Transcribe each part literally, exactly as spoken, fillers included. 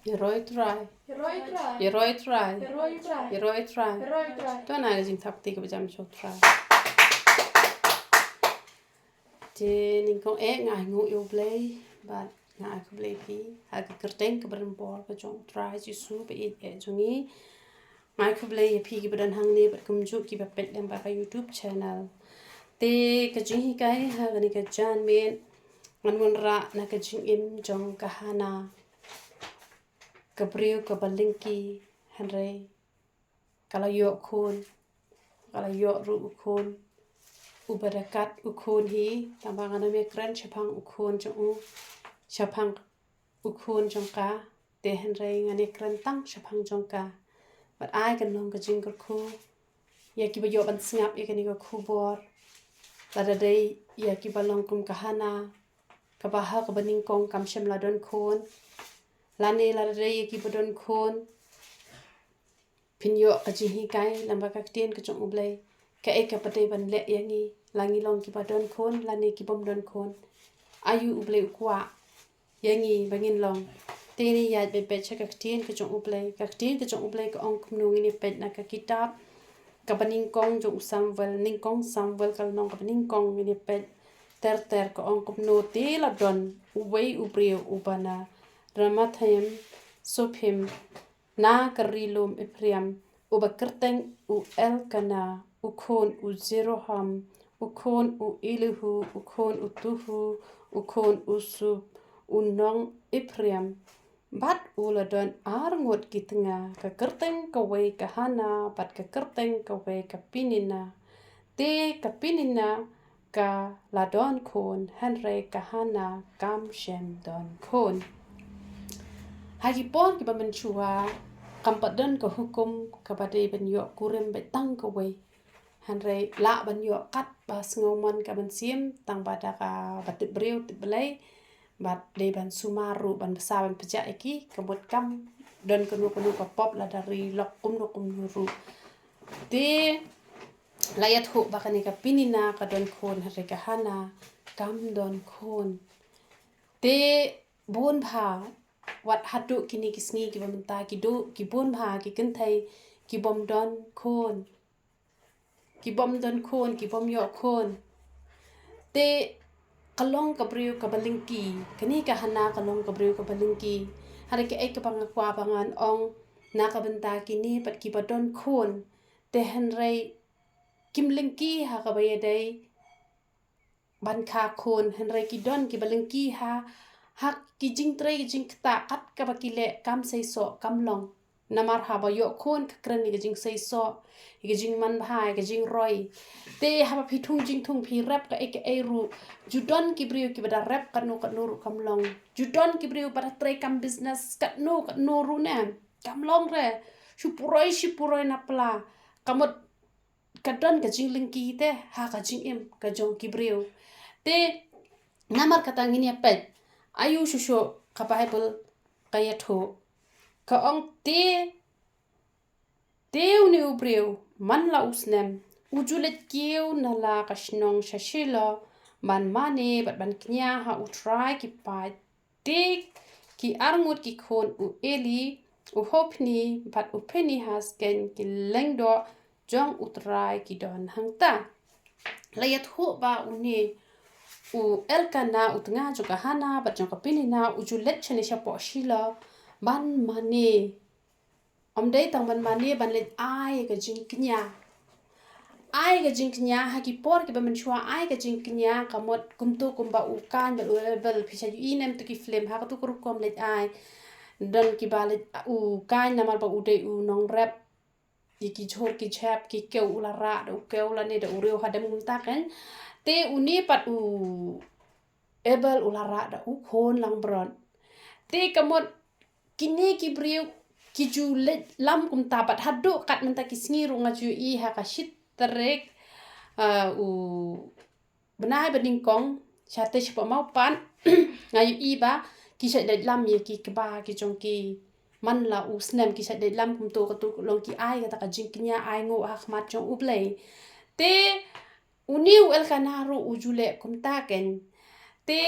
Ïa roi Trai. Ïa roi Trai. Ïa roi Trai. Ïa roi Trai. Ïa roi Trai. Ïa roi Trai. To na ka jingthap kti kaba jam sha u Trai. Te nyngkong eh nga ai nguh ïa u Blei bad nga ai khublei phi ha ka kyrteng kaba donbor ka jong u Trai Jisu ba ïeit eh jong ngi. Nga ai khublei ïa phi kiba don hangne bad kumjuh kiba peit lyngba ka YouTube channel. Te ka jinghikai ha kane ka janmiet ngan wanrah na ka jingim jong ka Hana. Ka briew kaba lyngkhi, hynrei ka la ïoh khun, ka la ïoh ruh u khun uba da kat u khun hi, tangba ngan ym ïakren shaphang u khun jong u, shaphang u khun jong ka, te hynrei ngan ïakren tang shaphang jong ka. Bad ai kan long ka jingkyrkhu ïa kiba ïoh ban sngap ïa kane ka khubor, lada dei ïa kiba long kum ka Hana, kaba ha kaba nyngkong kam shym la don khun, lane lada dei ïa kiba don khun, phin ïoh ka jinghikai lyngba ka ktien ka jong u Blei, kaei kaba dei ban leh ïa ngi, la ngi long kiba don khun lane ki bym don khun, aïu u Blei u kwah ïa ngi ba ngin long. Te ngin ïaid beit beit sha ka ktien ka jong u Blei. Ka ktien ka jong u Blei ka ong kumno, ngin ïa peit na ka kitab kaba nyngkong jong u Samuel, nyngkong Samuel ka lynnong kaba nyngkong, ngin ïa peit ter ter ka ong kumno. Te la don uwei u briew uba na Ramathaim Sophim, na ka ri lum Ephraim, uba kyrteng u Elkana, u khun u Jeroham, u khun u Elihu, u khun u Tohu, u khun u Suf, u nong Ephraim. Bad u la don ar ngut ki tnga, ka kyrteng kawei ka Hana bad ka kyrteng kawei ka Penina. Te ka Penina ka la don khun, hynrei ka Hana kam shym don khun. Ha ki por kiba mynshuwa kam pat don ka hukum kaba dei ban ïoh kurim beit tang kawei, hynrei lah ban ïoh katba sngewmon ka mynsiem, tangba da kaba tip briew tip Blei, bad dei ban sumar ruh, ban bsa ban pjah ïa ki, ka mut kam don kano kano ka pop lada ri lok kumno kumno ruh. Te la ïathuh ba kane ka Penina ka don khun, hynrei ka Hana kam don khun. Te bun bha, wat haduh kine ki sngi kiba mynta ki duh ki bun bha ki kynthei ki bym don khun, ki bym don khun, ki bym ïoh khun. Te ka long ka briew kaba lyngkhi, kane ka Hana ka long ka briew kaba lyngkhi. Hynrei kaei kaba nga kwah ba ngan ong, na ka bynta kine pat kiba don khun, te hynrei kim lyngkhi ha kaba ïadei ban kha khun, hynrei ki don kiba lyngkhi ha, ha ki jingtrei ki jingktah, kat kaba ki leh kam seisoh kam long. Namar haba ïoh khun ka kren ïa ka jingseisoh, ïa ka jingmanbha, ïa ka jingroi. Te haba phi thung jingthung phi rep kaei kaei ruh, ju don ki briew kiba da rep katno katno ruh kam long. Ju don ki briew ba da trei kam business katno katno ruh ne, kam long re. Shu puroi shu puroi na pla, ka mut ka don ka jinglyngkhi te ha ka jingim ka jong ki briew. Te namar kata ngin ïa peit aïu shuh shuh ka Baibl ka ïathuh. Ka ong te, te une u briew man la u snem u ju leit kiew na la ka shnong sha Shilo ban mane bad ban kñia ha U Trai ki paid. Te ki arngut ki khun u Eli, u Hophni bad u Phinehas, keiñ ki lyngdoh jong U Trai ki don hangta. La ïathuh ba une u Elkana, u tnga jong ka Hana bad jong ka Penina, u ju leit shane shapoh Shilo ban mane. Ym dei tang ban mane, ban leit ai ka jingkñia. Ai ka jingkñia ha ki por kiba mynshuwa, ai ka jingkñia ka mut kumto kumba u Kain bad u Abel, phi sa ïohi ne em tu ki film, ha katu ka rukom leit ai. Don kiba leit u Kain namar ba u dei u nongrep ïa ki jhur ki jhep, ki kew u la rah da u kew lane da u riew hadem kumta keiñ. Te une pat u Abel u la rah da u khun langbrot. Te ka mut kine ki briew ki ju leit lam kumta bad haduh kat mynta ki sngi ruh nga ju ïohi ha ka shi tarik, ah, u bnai ba nyngkong, shatei shapoh Mawpat, nga ïohi ba ki shait leit lam ïa ki kba ki jong ki man la u snem, ki shait leit lam kumto, katu long ki ai kata ka jingkñia, ai nguh ha khmat jong U Blei. Te une u Elkana ruh u ju leh kumta keiñ. Te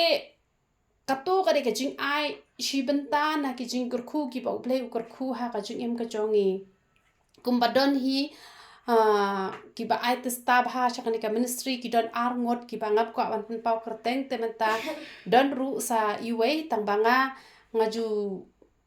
kato ka dei ka jingai shi bynta na ki jingkyrkhu kiba U Blei u kyrkhu ha ka jingim ka jong ngi. Kumba don hi, ah, kiba ai tista bha sha kane ka ministry, ki don ar ngut kiba ngam kwah ban pynpaw kyrteng, te mynta don ruh sa iwei, tang ba nga, nga ju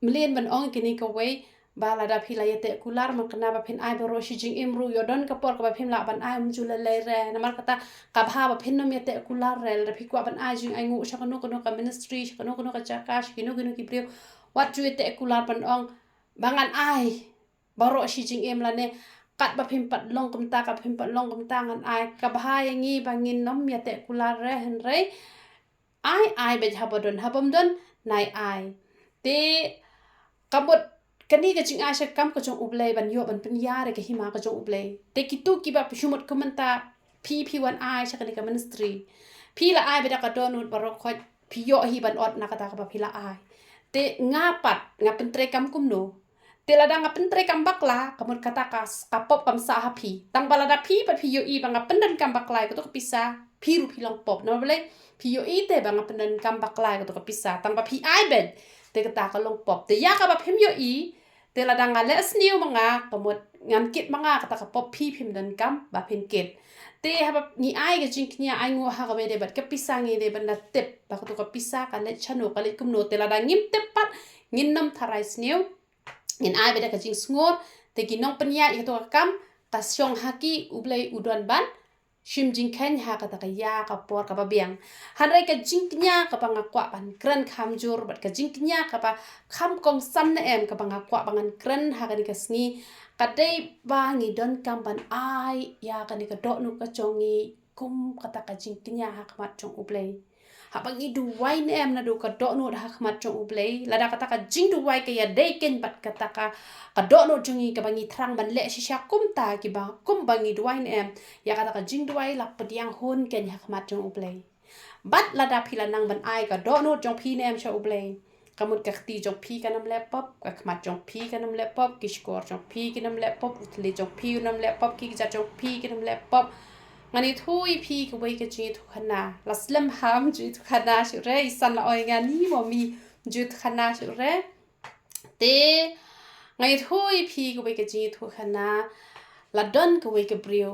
mlien ban ong kine kawei, ba lada phi la ïateh kular, man kane ba phin ai baroh shi jingim ruh, ïoh don ka por kaba phim lah ban ai, ym ju lei lei re. Namar kata, ka bha ba phin nym ïateh kular re, lada phi kwah ban ai jingainguh sha kano kano ka ministry, sha kano kano ka jaka, sha kino kino ki briew, wat ju ïateh kular ban ong ba ngan ai baroh shi jingim lane kat ba phim pat long kumta, kat ba phim pat long kumta ngan ai. Ka bha ïa ngi ba ngin nym ïateh kular re, hynrei ai, ai beit haba don, haba ym don, nai ai. Te ka mut kane ka jingai sha ka kam ka jong U Blei, ban ïoh ban pynïar ïa ka hima ka jong U Blei. Te kito kiba phi shu mut kumta, phi, phi wan ai sha kane ka ministry, phi la ai beit da ka dohnud baroh khoit, phi ïoh hi ban ot na kata kaba phi la ai. Te nga pat nga pyntreikam kumno? Te lada nga pyntreikam bakla, ka mut kata ka, ka pop kam sah ha phi. Tang ba lada phi pat phi ïohi ba nga pyndonkam bakla ïa kato ka pisa, phi ruh phi long pop. Namar balei? Phi ïohi te ba nga pyndonkam bakla ïa kato ka pisa, tang ba phi ai beit, te kata ka long pop. Te ïa kaba phim ïohi, te lada nga leh sniew ma nga, ka mut ngan kit ma nga kata ka pop, phi phim donkam ba phin kit. Te haba ngi ai ka jingkñia ainguh ha kaba ïadei bad ka pisa, ngi dei ban da tip ba kato ka pisa ka leit shano, ka leit kumno. Te lada ngim tip pat, ngin nym tharai sniew, ngin ai beit da ka jingsngur. Te ki nongpynïaid ïa kato ka kam, ka shong ha ki, U Blei u don ban shim jingkheiñ ha kata ka ïa ka por kaba biang. Hynrei ka jingkñia kaba nga kwah ban kren kham jur, bad ka jingkñia kaba kham kongsan ne em kaba nga kwah ba ngan kren ha kane ka sngi, ka dei ba ngi donkam ban ai ïa kane ka dohnud ka jong ngi kum kata ka jingkñia ha khmat jong U Blei. Haba ngi duwai ne em naduh ka dohnud ha khmat jong U Blei, lada kata ka jingduwai ka ïadei keiñ bad kata ka, ka dohnud jong ngi kaba ngi thrang ban leh shisha kumta, kiba kumba ngi duwai ne em, ïa kata ka jingduwai la pdiang hun keiñ ha khmat jong U Blei. Bad lada phi la nang ban ai ka dohnud jong phi ne em sha U Blei, ka mut ka kti jong phi kan ym leh pop, ka khmat jong phi kan ym leh pop, ki shkor jong phi kin ym leh pop, u thylliej jong phi un ym leh pop, ki kjat jong phi kin ym leh pop. Ngan ïathuh ïa phi kawei ka jingïathuhkhana. La slem ham jingïathuhkhana shuh re, i san la oi nga ni mo mi jingïathuhkhana shuh re. Te ngan ïathuh ïa phi kawei ka jingïathuhkhana. La don kawei ka briew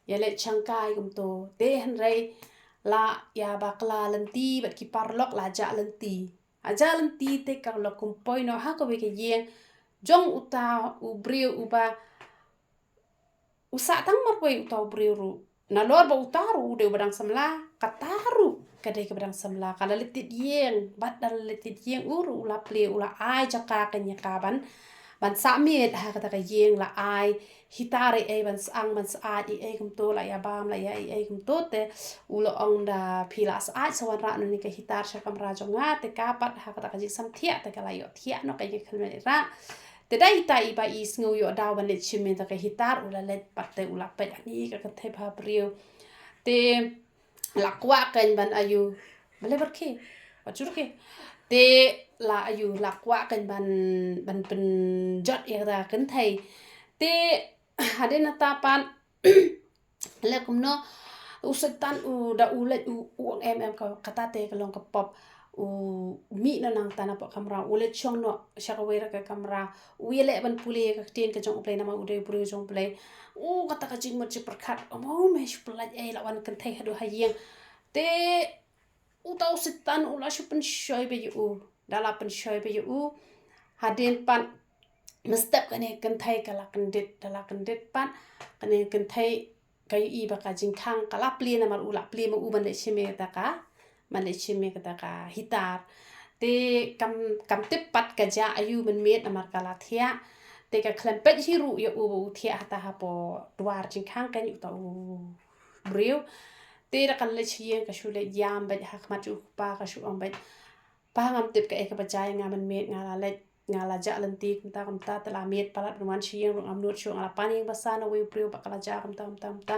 ïaleit shangkai kumto. Te hynrei la ïa bakla lynti bad ki paralok, la jah lynti. La jah lynti te ka la kum poi noh ha kawei ka ïing jong uta u briew uba u sah tang marwei uta u briew ruh. Nalor ba uta ruh u dei uba dang samla, kata ruh ka dei kaba dang samla. Ka la leit tied ïing, bad da la leit tied ïing u ruh u la plie, u la ai jaka kane ka ban, ban sah miet ha kata ka ïing, la ai hitar ei ei ban sah, ban sah ei ei kumto, la ïa bam, la ïa ei ei kumto. Te u la ong da, phi la sah sa wanrah noh ïa ka hitar sha kamra jong nga. Te ka pat ha kata ka jingsam thiah te ka la ïoh thiah noh ka ïa ka khlem rah. Te da ita iba i sngew ïoh daw ban leit shim ïa ka hitar, u la leit pat te u la peit ani ka kynthei bhabriew. Te la kwah keiñ ban ayu, balei barki, bajur ki. Te la ayu, la kwah keiñ ban, ban pynjot ïa ka kynthei. Te hadien nangta pat leh kumno, u Soitan u da u leit u, u ong em em ka, kata te ka long ka pop. U mih noh nangta napoh kamra, u leit shong noh sha kawei re ka kamra. U ïaleh ban pule ïa ka ktien ka jong U Blei namar u dei u briew jong U Blei. U kata ka jingmut jingpyrkhat, amo me shu pynlait ei, la wan kynthei haduh ha ïing. Te uta u Soitan u la shu pynshoi beit ïa u. Da la pynshoi beit ïa u, hadien pat mynstep kane ka kynthei ka la kyndit, da la kyndit pat kane ka kynthei ka ïohi ba ka jingkhang ka la plie namar u la plie ma u ban leit shim ïa kata ka, ban leit shim ïa kata ka hitar. Te kam, kam tip pat ka jah aïu mynmiet namar ka la thiah. Te ka khlem peit hi ruh ïa u ba u thiah hata hapoh dwar jingkhang keiñ uta u briew. Te da ka leit sha ïing ka shu leit ïam beit ha khmat jong u kpa, ka shu ong beit, Pa, ngam tip kaei kaba jia ïa nga mynmiet, nga la leit, nga la jah lynti kumta kumta, te la miet palat ban wan sha ïing ruh ngam nud shuh, nga la pan ïing basan na uwei u briew bad ka la jah kumta kumta kumta.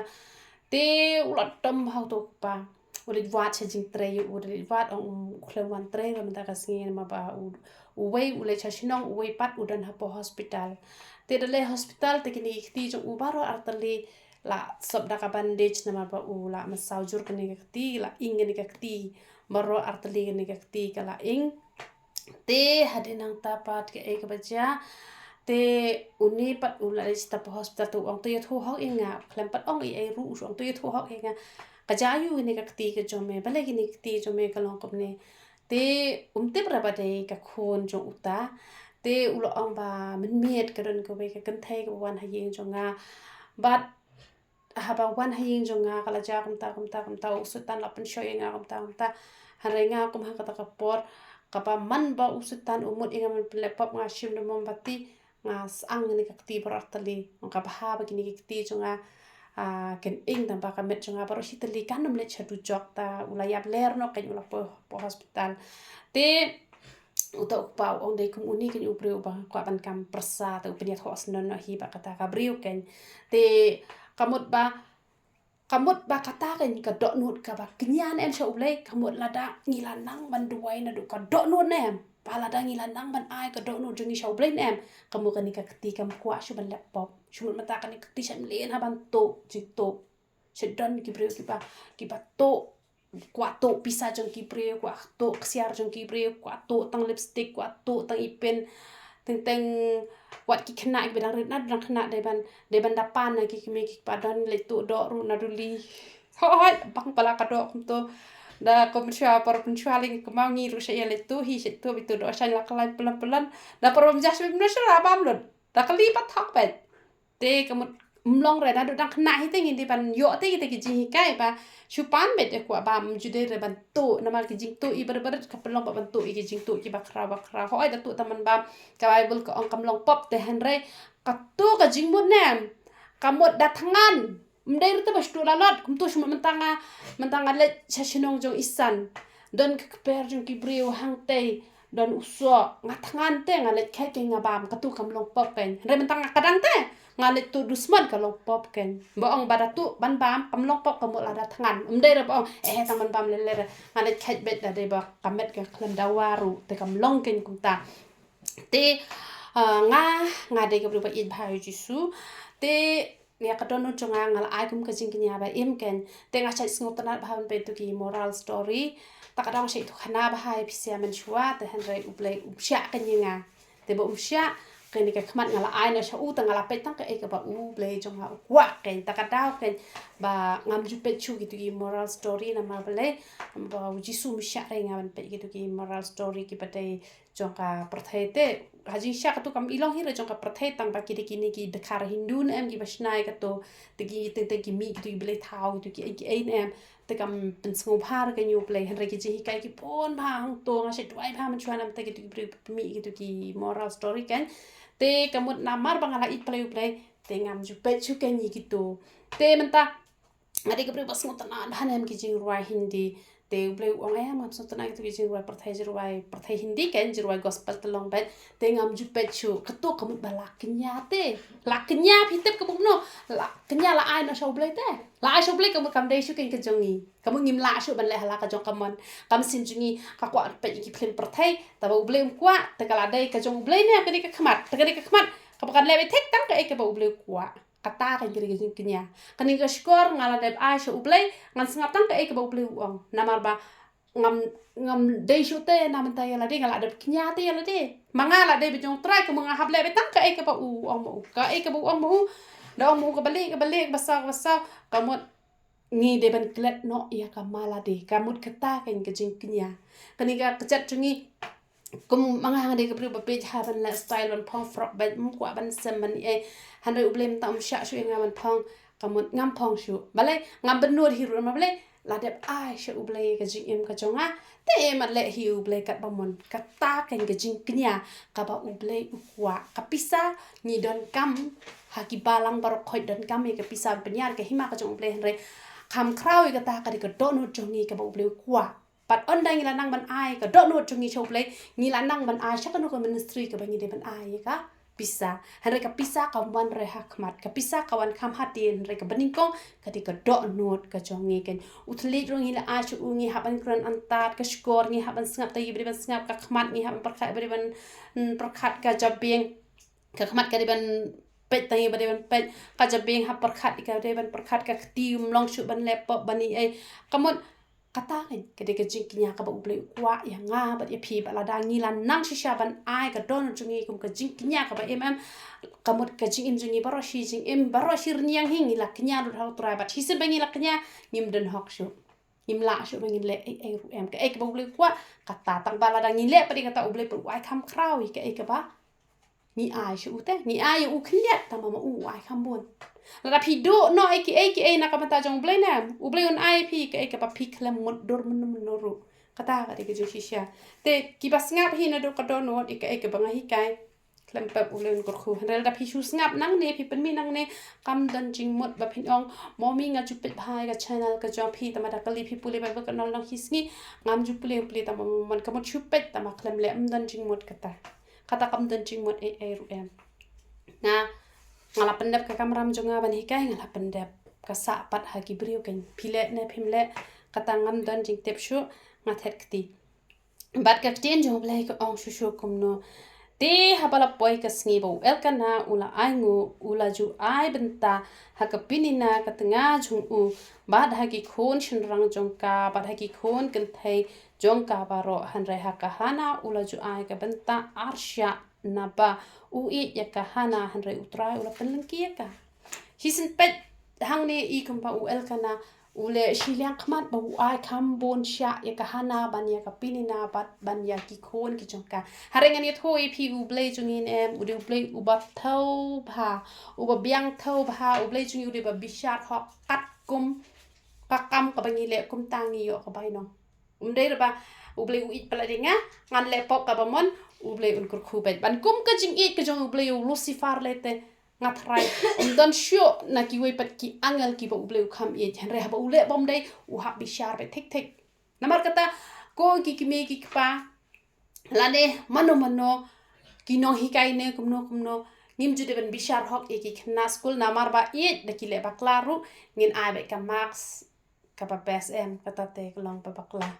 Te u la dom ha uto u kpa, u leit wad sha jingtrei ïa u, u leit wad, ong u khlem wan trei ruh mynta ka sngi namar ba u, uwei u leit sha shnong, uwei pat u don hapoh hospital. Te da leit hospital te kine ki kti jong u baroh artylli la sop da ka bandage namar ba u la mynsaw jur kane ka kti, la ing kane ka kti, baroh artylli kane ka kti ka la ing. Te hadien nangta pat kaei kaba jia, te une pat u la leit sha hospital, te u ong to ïathuh hok ïa nga, khlem pat ong ei ei ruh, u ong to ïathuh hok ïa nga. Ka jia aïu kane ka kti ka jong me, balei kane ka kti jong me ka long kumne? Te um tip re ba dei ka khun jong uta. Te u la ong ba mynmiet ka don kawei ka kynthei kaba wan ha ïing jong nga, bad haba wan ha ïing jong nga ka la jia kumta kumta kumta, u Soitan la pynshoi ïa nga kumta kumta. Hynrei nga kum ha kata ka por, kaba man ba u Soitan u mut ïa nga ban pynleh pop, nga shim da mombati, nga sah kane ka kti baroh tylli. Nga ka bha ba kine ki kti jong nga, ah, kin ing, tang ba ka met jong nga baroh shi tylli kan ym leit sha dujok. Ta u la ïap ler noh, kan u la poi, poi hospital. Te uta u kpa u ong dei kum une kan u briew uba kwah ban kam pyrsa, te u pynïathoh snon noh hi ba kata ka briew kan. Te ka mut ba, ka mut ba kata kan ka dohnud kaba kñia ne em sha U Blei, ka mut lada ngi la nang ban duwai naduh ka dohnud ne em, ba lada ngi la nang ban ai ka dohnud jong ngi sha U Blei ne em, ka mut kane ka kti kam kwah shuh ban leh pop. Shu mut mynta kane ka kti sha mlien ha ban tuh jingtuh. Shu don ki briew kiba, kiba tuh, kwah tuh pisa jong ki briew, kwah tuh ksiar jong ki briew, kwah tuh tang lipstick, kwah tuh tang ipin. Teng teng wat ki khynnah kiba dang rit na dang khynnah dei ban, dei ban da pan na ki kmie kiba don leit tuh doh ruh na duli. Hoi, bang pala ka doh kumto. Da ko mynshuwa por mynshuwa lei ki kmie ngi ruh sha ïa leit tuh hi, sha tuh bi tuh doh sha la ka lai pelan pelan. Da por bam jah sha bam noh sha la bam lut. Da kali pat thok pet. Te ka mut ym long re, naduh dang khynnah hi te ngi dei ban ïoh te kita ki jinghikai ba shu pan beit, eh, kwah bam, ym ju dei re ban tuh, namar ki jingtuh i barit barit ka pynlong ba ban tuh i ki jingtuh kiba khraw ba khraw. Hooid, da tuh tang ban bam, ka Baibl ka ong kam long pop te, hynrei ka tuh ka jingmut ne em, ka mut da thngan. Ym dei re te ba shu tuh lalot, kumto shu mut mynta nga, mynta nga leit sha shnong jong i San. Don ka kper jong ki briew hangtei, don u soh, nga thngan te nga leit kheit kein nga bam, katu kam long pop kein. Hynrei mynta nga kdang te nga leit tuh dusmon, ka long pop kein. Ba ong ba da tuh ban bam kam long pop, ka mut la da thngan. Ym dei re ba ong, eh, tang ban bam lei lei re, nga leit kheit beit, da dei ba ka met ka khlem dawa ruh te kam long kein kumta. Te, ah, nga, nga dei ka briew ba ïeit bha ïa u Jisu. Te ïa ka dohnud jong nga nga la ai kum ka jingkñia ba im kein. Te nga shait sngewtynnat bha ban peit ïa kito ki moral story. Ta ka daw nga shait ïathuh khana bha ïa phi sha mynshuwa, te hynrei U Blei um shah kein ïa nga. Te ba um shah, kane ka khmat nga la ai noh sha u, te nga la peit tang kaei kaba U Blei jong nga u kwah kein. Ta ka daw kein ba ngam ju peit shuh kito ki moral story, namar balei? Ba u Jisu um shah re nga ban peit kito ki moral story kiba dei jong ka pyrthei te. Ha jingshah katu kam i long hi re jong ka pyrthei, tang ba ki dei kine ki dkhar Hindu ne em kiba shna ïa katu, te ki teng teng ki mih kito ki blei thaw kito kiei kiei ne em, te kam pynsngewbha re kein ïa U Blei. Hynrei ki jinghikai ki bun bha hangto, nga shait duwai bha mynshuwa namar kito ki briew ba mih kito ki moral story kein. Te ka mut namar ba nga la ïeit palat ïa U Blei, te ngam ju peit shuh kein ïa kito. Te mynta nga dei ka briew ba sngewtynnat bha ne em ki jingrwai Hindi. Te U Blei u ong, eh, ngam sngewtynnat kito ki jingrwai pyrthei, jingrwai pyrthei Hindi kein, jingrwai gospel te long beit. Te ngam ju peit shuh, katu ka mut ba la kñia te. La kñia, phi tip ka mut kumno? La kñia la ai noh sha U Blei te. La ai sha U Blei ka mut kam dei shuh kein ka jong ngi. Ka mut ngim lah shuh ban leh ha la ka jong ka mon. Ka mynsiem jong ngi ka kwah peit ïa ki phlim pyrthei, tangba U Blei um kwah, te ka la dei ka jong U Blei ne ka dei ka khmat. Te ka dei ka khmat kaba kan leh beit thik tang kaei kaba U Blei u kwah. Kata kein ka dei ka jingkñia. Kane ka shkor nga la dep ai sha U Blei, ngan sngap tang kaei kaba U Blei u ong. Namar ba ngam, ngam dei shuh te na bynta ïa lade, nga la dep kñia te ïa lade. Ma nga la dei ba jong U Trai, ka mut nga hap leh beit tang kaei kaba u ong ma u. Kaei kaba u ong ma u. Da ong ma u kaba lieh, kaba lieh, kaba saw, kaba saw. Ka mut ngi dei ban klet noh ïa ka ma lade. Ka mut kata kein ka jingkñia. Kane ka kjat jong ngi, kum ma nga, nga dei ka briew ba peit ha ban leh style, ban phong frock beit, ym kwah ban sem ban ei. Hynrei U Blei mynta um shah shuh ïa nga ban phong, ka mut ngam phong shuh. Balei? Ngam bynnud hi ruh, namar balei? La dep ai sha U Blei ka jingim ka jong nga. Te ym leh hi U Blei katba mon. Kata kein ka jingkñia kaba U Blei u kwah. Ka pisa ngi donkam ha ki balang baroh khoit, donkam ïa ka pisa ban pynïar ka hima ka jong U Blei, hynrei kham khraw ïa kata ka dei ka dohnud jong ngi kaba U Blei u kwah. Pat ynda ngi la nang ban ai ka dohnud jong ngi sha U Blei, ngi la nang ban ai sha kano ka ministry kaba ngi dei ban ai ïa ka pisa. Hynrei ka pisa kam wan re ha khmat, ka pisa ka wan kham hadien, hynrei kaba nyngkong ka dei ka dohnud ka jong ngi kein. U thylliej ruh ngi la ai sha u, ngi hap ban kren antad, ka shkor ngi hap ban sngap tang ïa ba dei ban sngap, ka khmat ngi hap ban pyrkhat ïa ba dei ban, mm, pyrkhat, ka jabieng, ka khmat ka dei ban peit tang ïa ba dei ban peit, ka jabieng hap pyrkhat ïa ka dei ban pyrkhat, ka kti um long shuh ban leh pop ban ei ei. Ka mut Kata kein ka dei ka jingkñia kaba U Blei u kwah ïa nga bad ïa phi, bad lada ngi la nang shisha ban ai ka don jong ngi kum ka jingkñia kaba im em, ka mut ka jingim jong ngi baroh shi jingim, baroh shi rynïeng hi ngi la kñia lut ha U Trai, bad shisien ba ngi la kñia ngim don hok shuh. Ngim lah shuh ba ngin leh ei ei ruh em. Kaei kaba U Blei u kwah, kata tang ba lada ngi leh pat ïa kata, U Blei pat u ai kham khraw ïa kaei kaba ngi ai sha u te. Ngi ai ïa u khyndiat, tang ba ma u u ai kham bun. Lada phi duh noh ïa kiei kiei na ka bynta jong U Blei ne em, U Blei un ai ïa phi kaei kaba phi khlem mutdur mynno mynno ruh. Kata ka dei ka jingshisha. Te kiba sngap hi naduh ka dohnud ïa kaei kaba nga hikai, khlem pep, U Blei un kyrkhu. Hynrei lada phi shu sngap nangne, phi pynmih nangne, kam don jingmut ba phin ong, Momi, nga ju peit bha ïa ka channel ka jong phi, tang ba da kali phi pule Baibl ka nol nong hi sngi, ngam ju pule pule, tang ba man ka mut shu peit, tang ba khlem leh, ym don jingmut kata. Kata kam don jingmut ei ei ruh em. Nga, nga la pyndep ka kamram jong nga ban hikai, nga la pyndep. Ka sah pat ha ki briew kein. Phi leh ne phim leh, kata ngam don jingtip shuh, nga thet kti. Bad ka ktien jong U Blei ka ong shuh shuh kumno. Te haba la poi ka sngi ba u Elkana u la ai nguh, u la ju ai bynta ha ka Penina ka tnga jong u, bad ha ki khun shynrang jong ka, bad ha ki khun kynthei jong ka baroh. Hynrei ha ka Hana u la ju ai ka bynta arshah, naba u ïeit ïa ka Hana, hynrei U Trai u la pynlyngkhi ïa ka. Shisien peit hangne i kumba u Elkana u leh shiliang khmat ba u ai kham bun shah ïa ka Hana ban ïa ka Penina bad ban ïa ki khun ki jong ka. Hynrei ngan ïathuh ïa phi, U Blei jong ngi ne em, u dei U Blei uba thew bha, uba biang thew bha. U Blei jong ngi u dei ba bishar hok katkum ka kam kaba ngi leh, kumta ngi ïoh ka bainong. Ym dei ruh ba U Blei u ïeit palat ïa nga, ngan leh pop kaba mon, U Blei un kyrkhu beit. Ban kum ka jingïeit ka jong U Blei, u Lucifer leh te, nga tharai ym don shuh na kiwei pat ki angel kiba U Blei u kham ïeit. Hynrei haba u leh bymdei, u hap bishar beit thik thik. Namar kata, ko ki kmie ki kpa, lane mano mano ki nonghikai ne kumno kumno, ngim ju dei ban bishar hok ïa ki khynnah skul, namar ba ïeit da ki leh bakla ruh ngin ai beit ka marks kaba best em, kata te ka long ba bakla.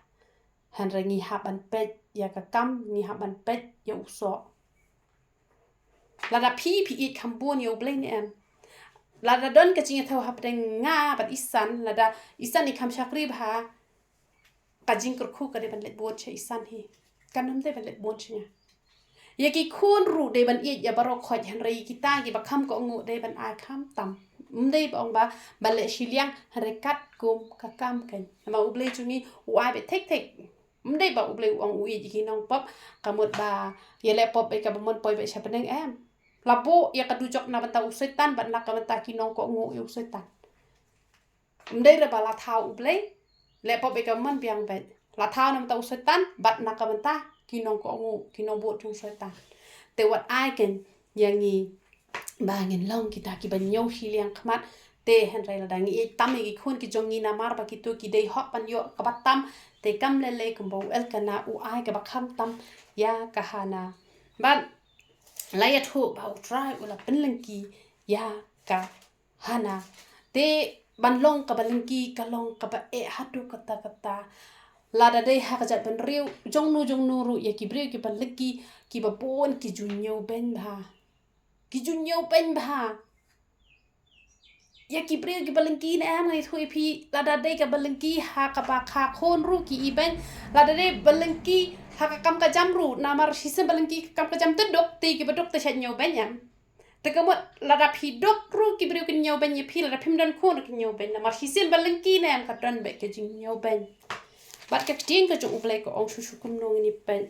Hynrei ngi hap ban peit ïa ka kam, ngi hap ban peit ïa u soh. Lada phi, phi ïeit kham bun ïa U Blei ne em. Lada don ka jingïathuh hapdeng nga bad i San, lada i San i kham shakri bha, ka jingkyrkhu ka dei ban leit bun sha i San hi. Kan ym dei ban leit bun sha nga. Ïa ki khun ruh dei ban ïeit ïa baroh khoit, hynrei ïa kita kiba kham kohnguh dei ban ai kham tam. Ym dei ba ong ba ban leh shiliang, hynrei katkum ka kam kein. Namar U Blei jong ngi u ai beit thik thik. Ym dei ba U Blei u ong u ïeit ïa ki nongpop, ka mut ba ïa leh pop ïa kaba mon poi beit sha bneng em. La buh ïa ka dujok na bynta u Soitan bad na ka bynta ki nongkohnguh ïa u Soitan. Ym dei ruh ba la thaw U Blei, leh pop ïa kaba mon biang beit. La thaw na bynta u Soitan bad na ka bynta ki nongkohnguh, ki nongbud jong u Soitan. Te wat ai kein ïa ngi ba ngin long kita kiba ñiew shiliang khmat. Te hynrei lada ngi ïeit tam ïa ki khun ki jong ngi namar ba kito ki dei hok ban ïoh kaba tam, te kam lei lei kumba u Elkana u ai kaba kham tam ïa ka Hana. Bad la ïathuh ba U Trai u la pynlyngkhi ïa ka Hana. Te ban long kaba lyngkhi ka long kaba eh haduh katta katta. Lada dei ha ka jaitbynriew jong no jong no ruh, ïa ki briew kiba lyngkhi kiba bun ki ju ñiewbeiñ bha. Ki ju ñiewbeiñ bha. Ïa ki briew kiba lyngkhi ne em, nga ïathuh ïa phi, lada dei kaba lyngkhi ha kaba kha khun ruh ki ibeiñ. Lada dei ba lyngkhi ha ka kam ka jam ruh, namar shisien ba lyngkhi ka kam ka jam te duk, te kiba duk te shait ñiewbeiñ em. Te ka mut lada phi duk ruh ki briew kin ñiewbeiñ ïa phi, lada phim don khun ruh kin ñiewbeiñ, namar shisien ba lyngkhi ne em ka don beit ka jingñiewbeiñ. Bad ka ktien ka jong U Blei ka ong shuh shuh kumno, ngin ïa peit.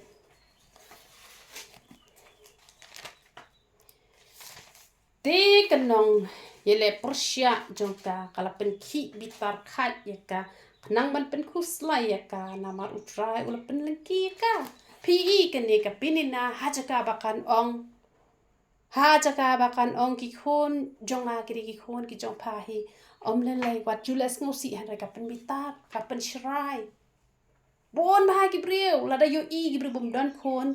Te ka nongïaleh pyrshah jong ka ka la pynkhih bitar khat ïa ka, khnang ban pynkhuslai ïa ka, namar U Trai u la pynlyngkhi ïa ka. Phi i kane ka Penina, ha jaka ba kan ong, ha jaka ba kan ong ki khun jong nga ki dei ki khun ki jong pha hi, ym lei lei, wat ju leh sngewsih, hynrei ka pynbitar, ka pynshrai. Bun bha ki briew, lada ïohi ki briew bym don khun,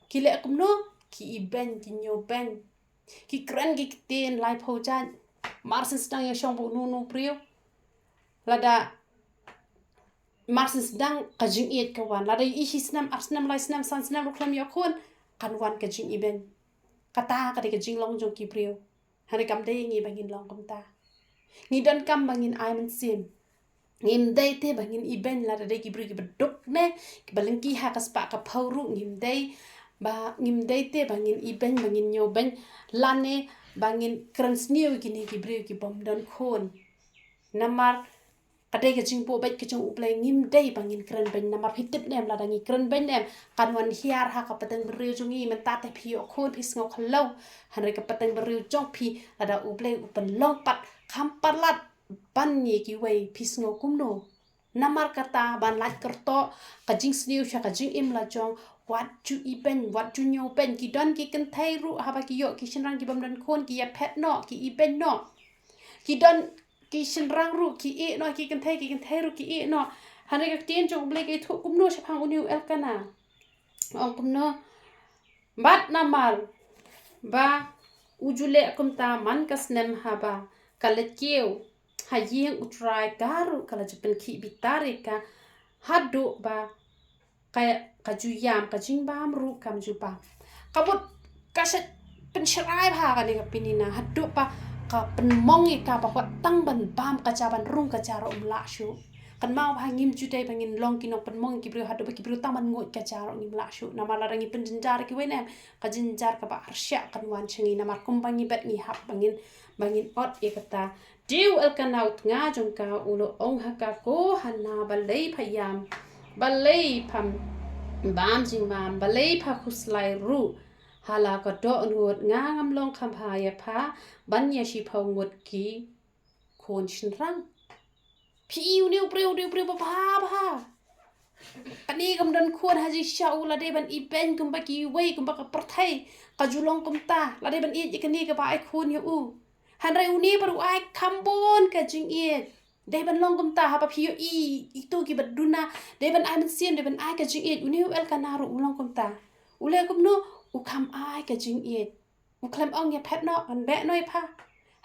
ki leh kumno? Ki ibeiñ, ki ñiewbeiñ. Ki kren ki ktien laiphew jait. Mar syn sdang ïa shong bad uno uno u briew. Lada mar syn sdang ka jingïeit ka wan. Lada ïohi shi snem, ar snem, lai snem, san snem ruh khlem ïoh khun, kan wan ka jingibeiñ. Kata ka dei ka jinglong jong ki briew. Hynrei kam dei ngi ba ngin long kumta. Ngi donkam ba ngin ai mynsiem. Ngim dei te ba ngin ibeiñ lada dei ki briew kiba duk ne kiba lyngkhi ha ka spah ka phew ruh, ngim dei ba, ngim dei te ba ngin ibeiñ, ba ngin ñiewbeiñ lane ba ngin kren sniew ïa kine ki briew kibym don khun. Namar ka dei ka jingbuh beit ka jong U Blei, ngim dei ba ngin kren beiñ. Namar phi tip ne em, lada ngi kren beiñ ne em, kan wan hiar ha ka pateng briew jong ngi. Mynta te phi ïoh khun, phi sngew khlaw. Hynrei ka pateng briew jong phi, lada U Blei u pynlong pat, kham palat ban ïa kiwei, phi sngew kumno? Namar kata, ban lait kyrtoh ka jingsniew sha ka jingim la jong, wat ju ibeiñ, wat ju ñiewbeiñ. Ki don ki kynthei ruh, haba ki ïoh ki shynrang kibym don khun, ki ïaphet noh, ki ibeiñ noh. Ki don ki shynrang ruh ki ïeh noh, ki kynthei, ki kynthei ruh ki ïeh noh. Hynrei ka ktien jong U Blei ka ïathuh kumno shaphang une u Elkana? Ong kumno? Bad namar ba u ju leh kumta man ka snem haba ka leit kiew ha ïing U Trai, ka ruh ka la ju pynkhih bitar ïa ka, haduh ba ka, ka ju ïam, ka jingbam ruh kam ju bam. Ka mut ka shet pynshrai bha kane ka Penina, haduh ba ka pynmong ïa ka ba wat tang ban bam ka ja, ban rung ka ja ruh ym lah shuh. Kynmaw bha, ngim ju dei ba ngin long ki nongpynmong ki briew haduh ba ki briew tang ban nguid ka ja ruh ngim lah shuh. Namar lada ngi pynjynjar ïa kiwei ne em, ka jynjar kaba arshah kan wan sha ngi. Namar kumba ngi bet ngi hap ba ngin, ba ngin ot ïa kata. Te u Elkana u tnga jong ka u la ong ha ka, ko Hanna, balei pha ïam, balei pham bam jingbam, balei pha khuslai ruh? Ha la ka dohnud nga ngam long kham bha ïa pha ban ïa shiphew ngut ki khun shynrang. Phi i une u briew, une u briew ba bha bha. Kane kam don khun ha jingshisha, u la dei ban ibeiñ kumba kiwei, kumba ka pyrthei ka ju long kumta. La dei ban ïeit ïa kane kaba ai khun ïa u. Hynrei une pat u ai kham bun ka jingïeit. Dei ban long kumta, haba phi ïohi ito kiba duna, dei ban ai mynsiem, dei ban ai ka jingïeit. Une u Elkana ruh u long kumta. U leh kumno? U kham ai ka jingïeit. U khlem ong ïaphet noh, ngan beh noh ïa pha.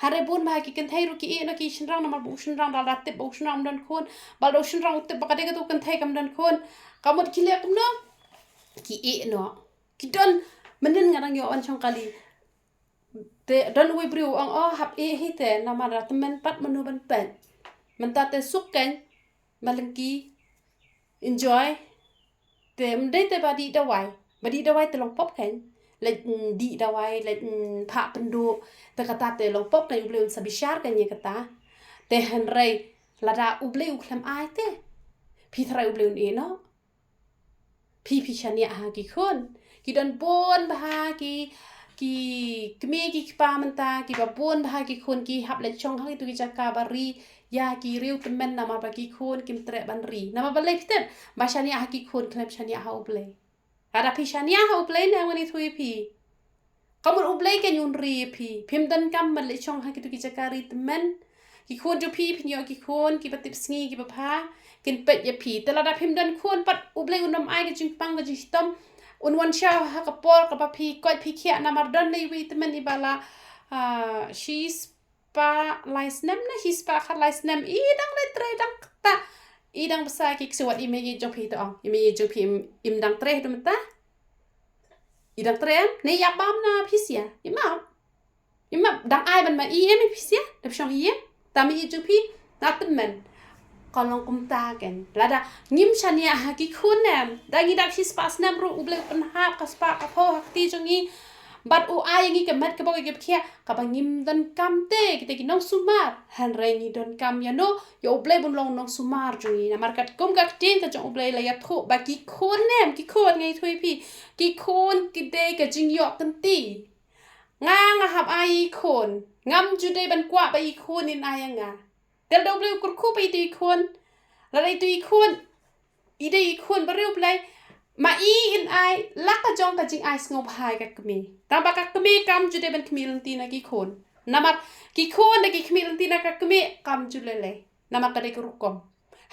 Hynrei bun bha ki kynthei ruh ki ïeh noh ki shynrang, namar ba u shynrang da la tip ba u shynrang um don khun. Ba lada u shynrang u tip ba ka dei kato ka kynthei kam don khun, ka mut ki leh kumno? Ki ïeh noh. Ki don, mynnin nga dang ïoh wan shong kali. Te don uwei u briew u ong, oh, hap ïeh hi te, namar da tymmen pat mano ban peit. Mynta te suk kein, ma lyngkhi, enjoy. Te ym dei te ba dih dawai. Ba dih dawai te long pop kein. Leit, mm, dih dawai, leit, mm, phah pynduh. Te kata te long pop kein, U Blei un sa bishar kein ïa kata. Te hynrei lada U Blei u khlem ai te, phi tharai U Blei un ïeh noh? Phi, phi shaniah ha ki khun. Ki don bun bha ki, ki kmie ki kpa mynta, kiba bun bha ki khun ki hap leit shong ha kito ki jaka ba ri ïa ki riew tymmen, namar ba ki khun kim treh ban ri. Namar balei phi tip? Ba shaniah ha ki khun, khlem shaniah ha U Blei. Lada phi shaniah ha U Blei ne em, ngan ïathuh ïa phi, ka mut U Blei kein un ri ïa phi. Phim donkam ban leit shong ha kito ki jaka ri tymmen. Ki khun jong phi, phin ïoh ki khun kiba tipsngi, kiba bha, kin peit ïa phi. Te lada phim don khun pat, U Blei un ym ai ka jingpang ka jingshitom. Un wan shaw ha ka por kaba phi koit phi khiah, namar don lei wei tymmen iba la, ah, shispah lai snem ne shispah khatlai snem, i dang leit trei dang kata. I dang bsa ki ksiwat, i mei jong phi to ong, i mei jong phi im, im dang trei haduh mynta? I dang trei em? Ne ïa bam na phi sia? I map. I map, dang ai ban ma i em i phi sia? Dap shong hi em? Te mei jong phi na tymmen. Ka long kumta kein. Lada ngim shaniah ha ki khun em, da ngi dap shispah snem ruh U Blei u pynhap ka spah ka phew ha kti jong ngi. Bad u ai ngi ka met ka bok ka bkhia, kaba ngim donkam te, kita ki nongsumar. Hynrei ngi donkam ïa no, ïa U Blei bun long nongsumar jong ngi. Namar katkum ka ktien ka jong U Blei la ïathuh ba ki khun em, ki khun, ngan ïathuh ïa phi, ki khun ki dei ka jingïoh kynti. Nga, nga hap ai i khun. Ngam ju dei ban kwah ba i khun in ai ïa nga. Te lada U Blei u kyrkhu ba i dei i khun, lada i dei i khun, i dei i khun ba riew Blei, ma i in ai la ka jong ka jingai sngewbha ïa ka kmie. Tangba ka kmie kam ju dei ban khmih lynti na ki khun. Namar ki khun da ki khmih lynti na ka kmie kam ju lei lei. Namar ka dei ka rukom.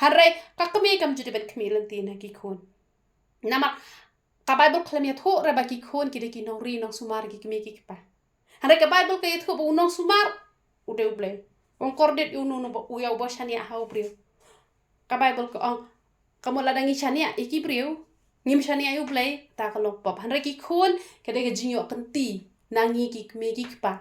Hynrei ka kmie kam ju dei ban khmih lynti na ki khun. Namar ka Baibl khlem ïathuh re ba ki khun ki dei ki nongri nongsumar ki kmie ki kpa. Hynrei ka Baibl ka ïathuh ba u nongsumar u dei U Blei. Ym kordit ïa uno uno ba u, ïa uba shaniah ha u briew. Ka Baibl ka ong, ka mut lada ngi shaniah ïa ki briew, ngim shaniah ïa U Blei, ta ka long pop. Hynrei ki khun ka dei ka jingïoh kynti na ngi ki kmie ki kpa.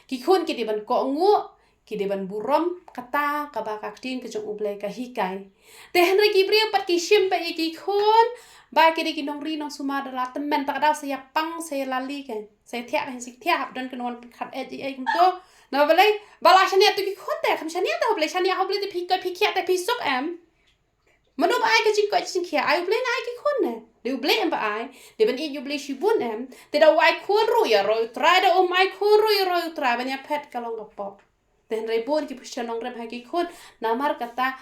Ki khun ki dei ban kohnguh, Ki dei ban burom kata kaba ka ktien ka jong U Blei ka hikai. Te hynrei ki briew pat ki shim pat ïa ki khun ba ki dei ki nongri nongsumar, da la tymmen, ta ka daw sa ïa pang, sa ïa lali ka, sa ïa thiah ka, sa ïa thiah hap don ka nongwan khat eh eh kumto. Na balei? Ba la shaniah to ki khun te, kam shaniah to U Blei, shaniah U Blei te phi koit phi khiah te phi suk em. Mano ba ai ka jingkoit jingkhiah? Ai U Blei ne ai ki khun ne? Dei U Blei em ba ai? Dei ban ïeit U Blei shibun em? Te da u ai khun ruh ïa roi U Trai, da um ai khun ruh ïa roi U Trai, ban ïa phet ka long ka pop. Te hynrei bun ki pyrshah nongrim ha ki khun, namar kata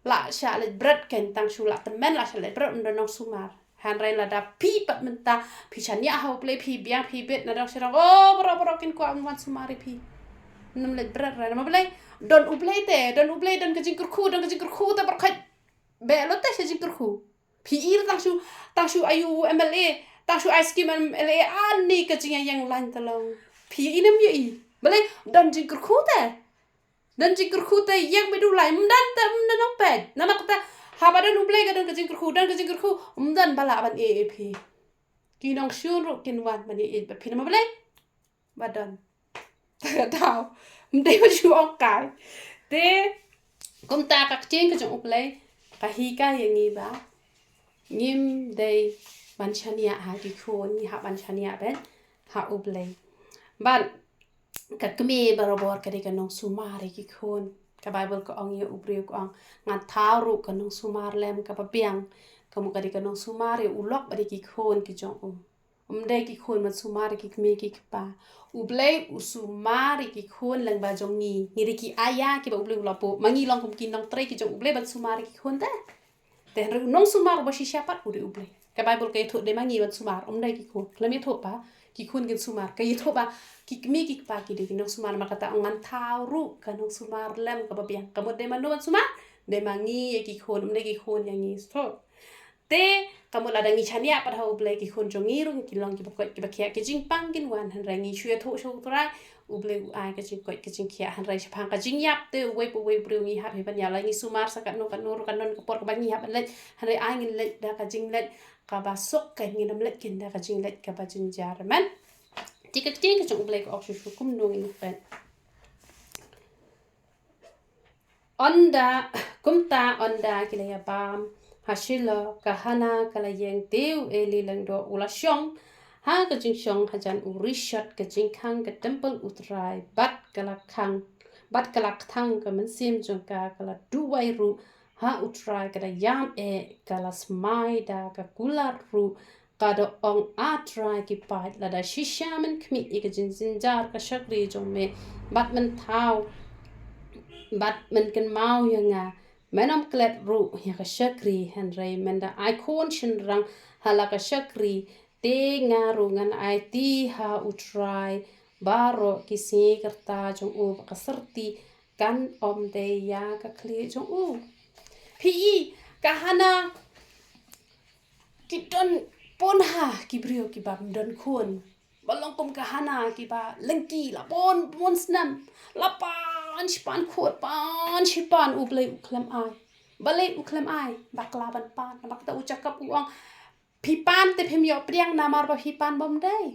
la shah leit bret, kan tang shu la tymmen la shah leit bret, ym don nongsumar. Hynrei lada phi pat mynta phi shaniah ha U Blei, phi biang phi bit na dong sha dong, oh, baroh baroh kin kwah ban wan sumar ïa phi. Ym leit bret re, namar balei? Don U Blei te, don U Blei, don ka jingkyrkhu, don ka jingkyrkhu te, baroh khoit beh lut te sha jingkyrkhu. Phi i tang shu, tang shu ïa u MLA, tang shu ai skim MLA, ani ka jingïeng lain te long. Phi i ne ym i? Balei? Don jingkyrkhu te. Don jingkyrkhu te ïeng bad u lai, ym don te, ym don nongpeit. Namar kata haba don U Blei ka don ka jingkyrkhu, don ka jingkyrkhu, ym don ba lah ban ïeh ïa phi. Ki nongshun ruh kin wan ban ïeit bad phi, namar balei? Ba don. Tang ka daw ym dei ban shu ong kai. Te kumta ka ktien ka jong U Blei ka hikai ïa ngi ba ngim dei ban shaniah ha ki khun, ngi hap ban shaniah beit ha U Blei. Bad ka kmie barabor ka dei ka nongsumar ïa ki khun. Ka Baibl ka ong ïa u briew, ka ong, ngan thaw ruh ka nongsumar lem kaba biang. Ka mut ka dei ka nongsumar ïa u lok bad ïa ki khun ki jong u. Ym dei ki khun ban sumar ïa ki kmie ki kpa. U Blei u sumar ïa ki khun lyngba jong ngi. Ngi dei ki aya kiba U Blei u la buh. Ma ngi long kum ki nongtrei ki jong U Blei ban sumar ïa ki khun te. Te hynrei u nongsumar uba shisha pat u dei U Blei. Ka Baibl ka ïathuh dei ma ngi ban sumar, ym dei ki khun. Khlem ïathuh ba ki khun kin sumar, ka ïathuh ba ki kmie ki kpa ki dei ki nongsumar. Namar kata ong, ngan thaw ruh ka nongsumar lem kaba biang. Ka mut dei mano ban sumar? Dei ma ngi ïa ki khun, ym dei ki khun ïa ngi. So te ka mut lada ngi shaniah pat ha U Blei, ki khun jong ngi ruh kin long kiba koit kiba khiah, ki jingpang kin wan. Hynrei ngi shu ïathuh sha U Trai, U Blei u ai ka jingkoit ka jingkhiah. Hynrei shaphang ka jingïap te, uwei pa uwei u briew ngi hap hi ban ïap. La ngi sumar sa katno katno ruh, kan don ka por kaba ngi hap ban leit. Hynrei ai ngin leit da ka jingleit kaba suk, kan ngin ym leit kin da ka jingleit kaba jynjar, amen. Te ka ktien ka jong U Blei ka ong shuh shuh kumno, ngin ïa peit. Ynda, kumta ynda ki la ïa bam ha Shilo, ka Hana ka la ïeng te u Eli lyngdoh u la shong ha ka jingshong hajan u rishot ka jingkhang ka templ U Trai, bad ka la khang, bad ka la kthang ka mynsiem jong ka, ka la duwai ruh ha U Trai, ka da ïam eh, ka la smai da ka kular ruh, ka da ong, A Trai ki paid, lada shisha men khmih ïa ka jingjynjar ka shakri jong me, bad men thaw, bad men kynmaw ïa nga, men ym klet ruh ïa ka shakri, hynrei men da ai khun shynrang ha la ka shakri, te nga ruh ngan aiti ha U Trai baroh ki sngi ka rta jong u, ba ka syrti kan ym dei ïa ka khlieh jong u. Phi i, ka Hana, ki don bun ha ki briew kiba ym don khun. Ba long kum ka Hana kiba lyngkhi, la bun bun snem, la pan shi pan khun, pan shi pan, U Blei u khlem ai. Balei u khlem ai? Bakla ban pan. Namar kata u Jakob u ong, phi pan te phim ïoh pdiang namar ba phi pan bym dei.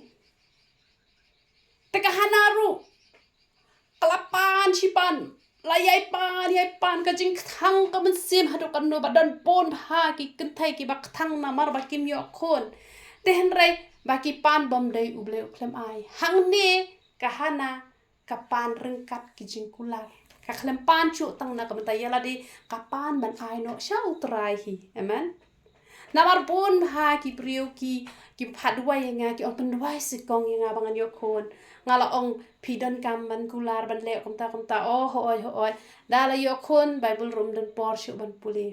Te ka Hana ruh ka la pan shi pan, la ïai pan, ïai pan, ka jingkthang ka mynsiem haduh katno, ba don bun bha ki kynthei kiba kthang namar ba kim ïoh khun. Te hynrei ba ki pan bym dei, U Blei u khlem ai. Hangne ka Hana ka pan ryngkat ki jingkular. Ka khlem pan shuh tang na ka bynta ïa lade, ka pan ban ai noh sha U Trai hi. Amen. Namar bun bha ki briew ki, ki phah duwai ïa nga, ki ong, pynduwai seh kong ïa nga ba ngan ïoh khun. Nga la ong, phi donkam ban kular, ban leh kumta kumta. Oh hooid hooid. Da la ïoh khun, Baibl ruh ym don por shuh ban pule.